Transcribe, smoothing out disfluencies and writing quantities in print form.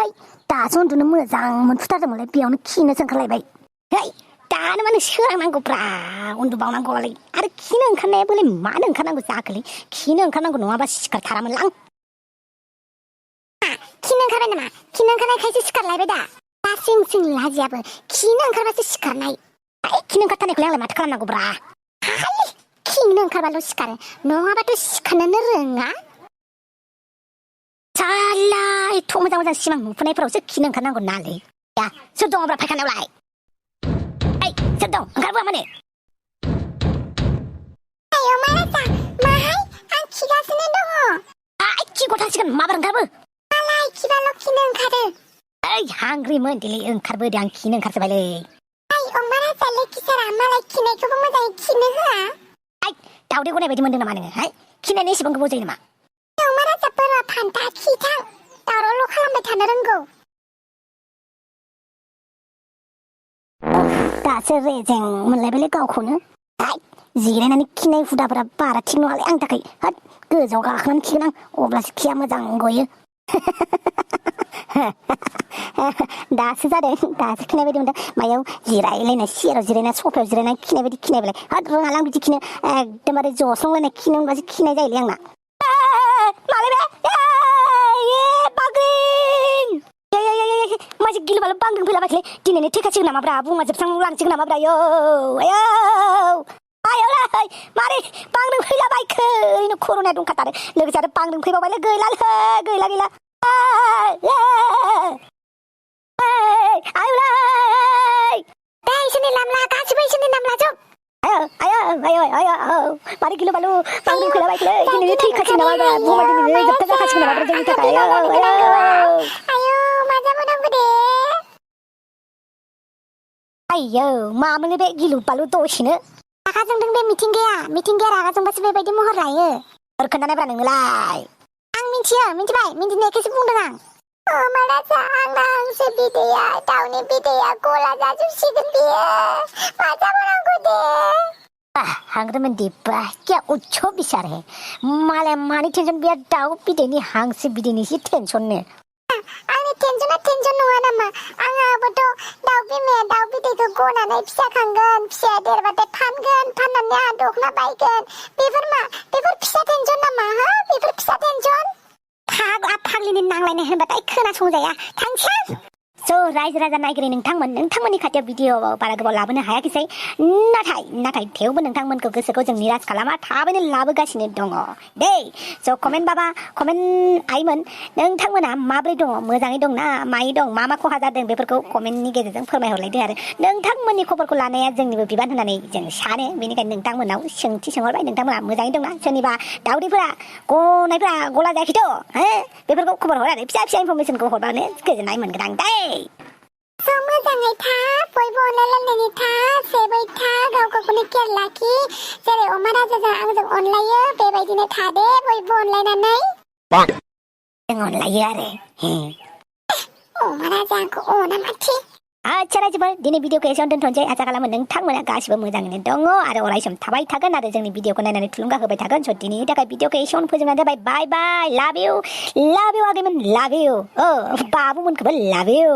है दासो उन्दुनो मोजां मोनफुथारदोंमोनलाय बेयावनो खिनोसो ओंखारलायबाय है दानो मानो सोरांनांगौब्रा उन्दुबावनांगौआलाय आरो खिनो ओंखारनाया बोलाय मानो ओंखारनांगौ जाखोलै खिनो ओंखारनांगौ नङाबा सिखारथारामोनलां खिनो ओंखारबाय नामा खिनो ओंखारनायखायसो सिखारलायबाय दा सिं सिं लाजियाबो खिनो ओंखारबासो सिखारनाय है खिनो ओंखारथारनायखौलाय आंलाय माथो खालामनांगौब्रा खालि खिनो ओंखारबाल' सिखारो नङाबाथ' सिखारनोनो रोङा साला एथ' मोजां मोजां सिमां नुफुनायफोरावसो खिनो ओंखारनांगौ नालै या सोर दङब्रा फायखानायावलाय ओइ सोर दं ओंखारबोआ मानो आयौ मालायसा माहाय आं खिगासिनो दङ आइ खि गथासिगोन माबार ओंखारबो मालाय खिबाल' खिनो ओंखारो ओइ हांग्रिमोन दिलै ओंखारबोदो आं खिनो ओंखारजोबायलै आइ अमाराजा लोखिसारा मालाय खिनायखौबो मोजाङै खिनो होआ आइ दावदै गनाय बायदि मोनदों नामा नोङो हाय खिनायनि एसेबां गोबाव जायो नामा अमाराजा बोरमा फान्था खिथां दावरावल' खालामबाय थानो रोंगौ दासो रेजें मोनलायबायलै गावखौनो जिरायनानै खिनाय हुदाफोरा बारा थिग नङालै आंनि थाखाय होद गोजौआव गाखोनानै खिगोन आं अब्लासो खिया मोजां गयो दासो जादों दासो खिनाय बायदि मोनदों मायाव जिरायलायनाय सियाराव जिरायनाय सफायाव जिरायनाय खिनाय बायदि खिनायबालाय होद रोङालां बिदि खिनो एकदमबारे जसंलायनाय खिनो मोनबासो खिनाय जायोलै आंना मासे गिलुबालु बांग्रिं फैलाबायसैलै दिनैनो थैखासिगोन नामाब्रा बुङा जोबस्रांलांसिगोन नामाब्रा आयौ आयौ आयौलै मारै बांग्रिं फैलाबायखो ओरैनो कर'नाया दंखाथारो लोगोसे आरो बांग्रिं फैबावबायलै गैला गैला आयौलै दे इसोरनि नाम ला गासिबो इसोरनि नाम लाजोब आयौ मारै गिलुबालु बांग्रिं फैलाबायखोलै दिनैनो थैखासिगोन नामाब्रा बुङा दिनैनो जोबथा जाखासिगोन नामाब्रा जोंनि थाखाय आयौ आयौ मामोनलै बे गिलु बालु दसेनो रागा जोंदों बे मिथिंगाया रागा जोंबासो बेबायदि महर लायो खोन्थानायब्रा नोंनोलाय आं मिथिबाय मिथिनायखायसो बुंदों आं अमाराजा आंना हांसो बिदैया दाउनि बिदैया गला जाजोबसिगोन बेयो मा जाबावनांगौ दे हांग्रोमोन दिब्बा क्या उच्च बिचार है मालाय मानि टेनसन बिया दाउ बिदैनि हांसो बिदैनिसो टेनसननो आंनि टेनसना टेनसन नङा नामा आंहाबोथ' दाउ बिमाया दाउ बिदैखौ गनानै फिसा खांगोन फिसाया देरबाथाय फानगोन फाननानै आंहा दखना बायगोन बेफोर फिसा टेनसन नामा हा बेफोर फिसा टेनसन फाग्लिनि नांलायनाय होनबाथाय खोनासंजाया थांसै स' रायजो राजा नायगिरि नोंथांमोननि खाथियाव भिडिअ बारा गोबाव लाबोनो हायाखिसै नाथाय थेवबो नोंथांमोनखौ गोसोखौ जों निराश खालामा थाबैनो लाबोगासिनो दङ दे स' कमेन्ट बाबा कमेन्ट आइमोन नोंथांमोना माब्रै दङ मोजाङै दंना मायै दं मा खहा जादों बेफोरखौ कमेन्टनि गेजेरजों फोरमायहरलायदो आरो नोंथांमोननि खबरखौ लानाया जोंनिबो बिबान होननानै जों सानो बेनिखायनो नोंथांमोनाव सोंथि सोंहरबाय नोंथांमोना मोजाङै दंना सोरनिबा दावदैफोरा गनायफोरा गला जायाखैथ' हो बेफोरखौ खबर हर आरो फिसा इनफरमेसनखौ हरबानो गोजोननाय मोनगोन आं दे मोजाङै था बयबो अनलायलायनानै था सेबै था गावखौनो केयार लाखि जेरै अमाराजाजों आंजों अनलायो बेबायदिनो था दे बयबो अनलायनानै जों अनलायो आरो अमाराजा आंखौ अना माथो आच्छा रायजोफोर दिनै भिडिअखौ एसेयावनो दोनथ'नोसै आसा खालामो नोंथांमोना गासिबो मोजाङैनो दङ आरो अरायसम थाबाय थागोन आरो जोंनि भिडिअखौ नायनानै थुलुंगा होबाय थागोन स' दिनैनि थाखाय भिडिअखौ एसेयावनो फोजोबनाय जाबाय बाय लाभ इउ आगैमोन लाभ इउ बाबुमोनखौबो लाभ इउ